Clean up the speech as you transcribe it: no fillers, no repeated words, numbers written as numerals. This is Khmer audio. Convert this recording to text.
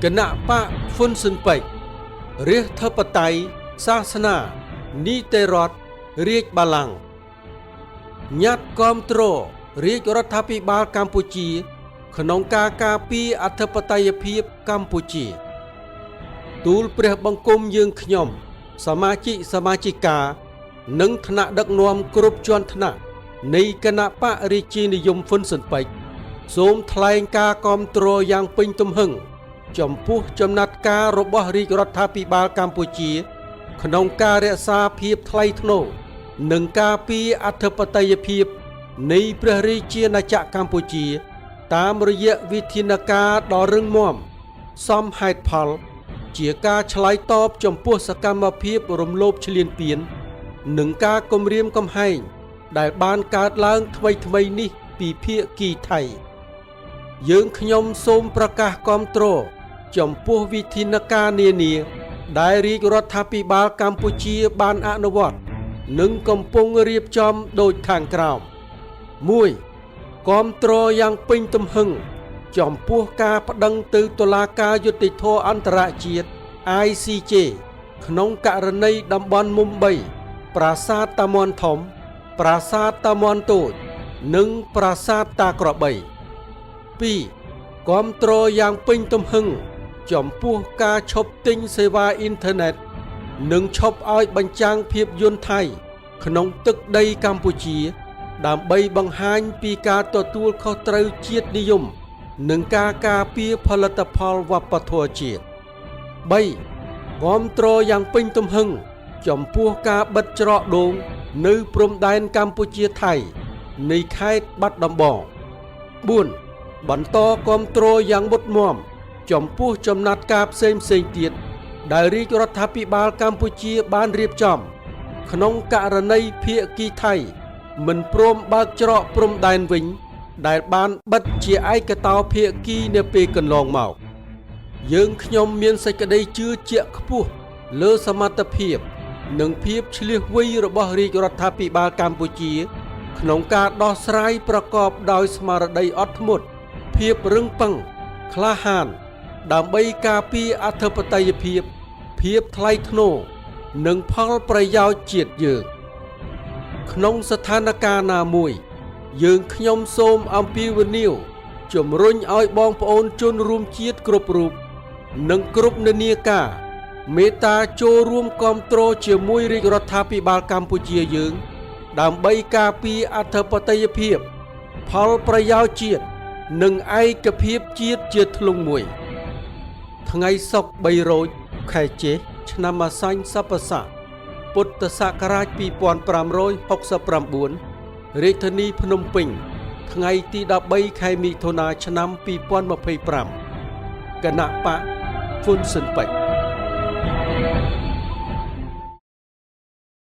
គណបក្សហ៊្វុនស៊ិនប៉ិចរាជធិបតេយ្យសាសនានីតិរដ្ឋរាជបល្ល័ង្កញត្តិគាំទ្ររាជរដ្ឋាភិបាលកម្ពុជា ក្នុងការការពារអធិបតេយ្យភាពកម្ពុជា ទូលព្រះបង្គំយើងខ្ញុំ សមាជិកសមាជិកា និងថ្នាក់ដឹកនាំគ្រប់ជាន់ថ្នាក់នៃគណបក្សរាជានិយមហ៊្វុនស៊ិនប៉ិចសូមថ្លែងការគាំទ្រយ៉ាងពេញទំហឹង ចំពោះចំណាត់ការរបស់រាជរដ្ឋាភិបាលកម្ពុជា ក្នុងការរក្សាភាពថ្លៃថ្នូរនិងការពារអធិបតេយ្យភាពនៃព្រះរាជាណាចក្រកម្ពុជា តាមរយៈវិធានការដ៏រឹងមាំសមហេតុផល ជាការឆ្លើយតបចំពោះសកម្មភាពរំលោភឈ្លានពាន និងការគំរាមកំហែងដែលបានកើតឡើងថ្មីៗនេះពីភាគីថៃ យើងខ្ញុំសូមប្រកាសគាំទ្រចំពោះវិធានការនានា ដែលរាជរដ្ឋាភិបាលកម្ពុជាបានអនុវត្តនិងកំពុងរៀបចំដូចខាងក្រោម1គាំទ្រយ៉ាងពេញទំហឹងចំពោះការប្តឹងទៅតុលាការយុត្តិធម៌អន្តរជាតិ ICJ ក្នុងករណីតំបន់មុំ3ប្រាសាទតាមាន់ធំ ប្រាសាទតាមាន់តូច និងប្រាសាទតាក្របី 2គាំទ្រយ៉ាងពេញទំហឹងចំពោះការឈប់ទិញសេវាអ៊ីនធឺណិតនិងឈប់ឲ្យបញ្ចាំងភាពយន្តថៃ ក្នុងទឹកដីកម្ពុជា ដើម្បីបង្ហាញពីការទទួលខុសត្រូវជាតិនិយម និងការការពារផលិតផលវប្បធម៌ជាតិ3គាំទ្រយ៉ាងពេញទំហឹងចំពោះការបិទច្រកដូងនៅព្រំដែនកម្ពុជាថៃនៃខេត្តបាត់ដំបង 4បន្តគាំទ្រយ៉ាងមុតមមចំពោះចំណាត់ការផ្សេងផ្សេងៗទៀតដែលរាជរដ្ឋាភិបាលកម្ពុជាបានរៀបចំ ក្នុងករណីភាគីថៃ មិនព្រមបើកច្រកព្រំដែនវិញ ដែលបានបិទជាឯកតោភាគីនាពេលកន្លងមក យើងខ្ញុំមានសេចក្តីជឿជាក់ខ្ពស់លើសមត្ថភាព និងភាពឈ្លាសវៃរបស់រាជរដ្ឋាភិបាលកម្ពុជា ក្នុងការដោះស្រាយប្រកបដោយស្មារតីអត់ធ្មត់ ភាពរឹងប៉ឹងក្លាហាន ដើម្បីការពារអធិបតេយ្យភាព ភាពថ្លៃថ្នូរនិងផលប្រយោជន៍ជាតិយើង ក្នុងស្ថានភាពណាមួយ យើងខ្ញុំសូមអំពាវនាវជំរុញឲ្យបងប្អូនជនរួមជាតិគ្រប់រូបនិងគ្រប់និន្នាការមេត្តាចូលរួមគាំទ្រជាមួយរាជរដ្ឋាភិបាលកម្ពុជាយើង ដើម្បីការពារអធិបតេយ្យភាព ផលប្រយោជន៍ជាតិនិងឯកភាពជាតិជាធ្លុងមួយ ថ្ងៃសុក្រ3រោចខែជេសឆ្នាំម្សាញ់សប្បស័កពុទ្ធសករាជ2569រាជធានីភ្នំពេញ ថ្ងៃទី13ខែមិថុនាឆ្នាំ2025គណបក្សហ៊្វុនស៊ិនប៉ិច។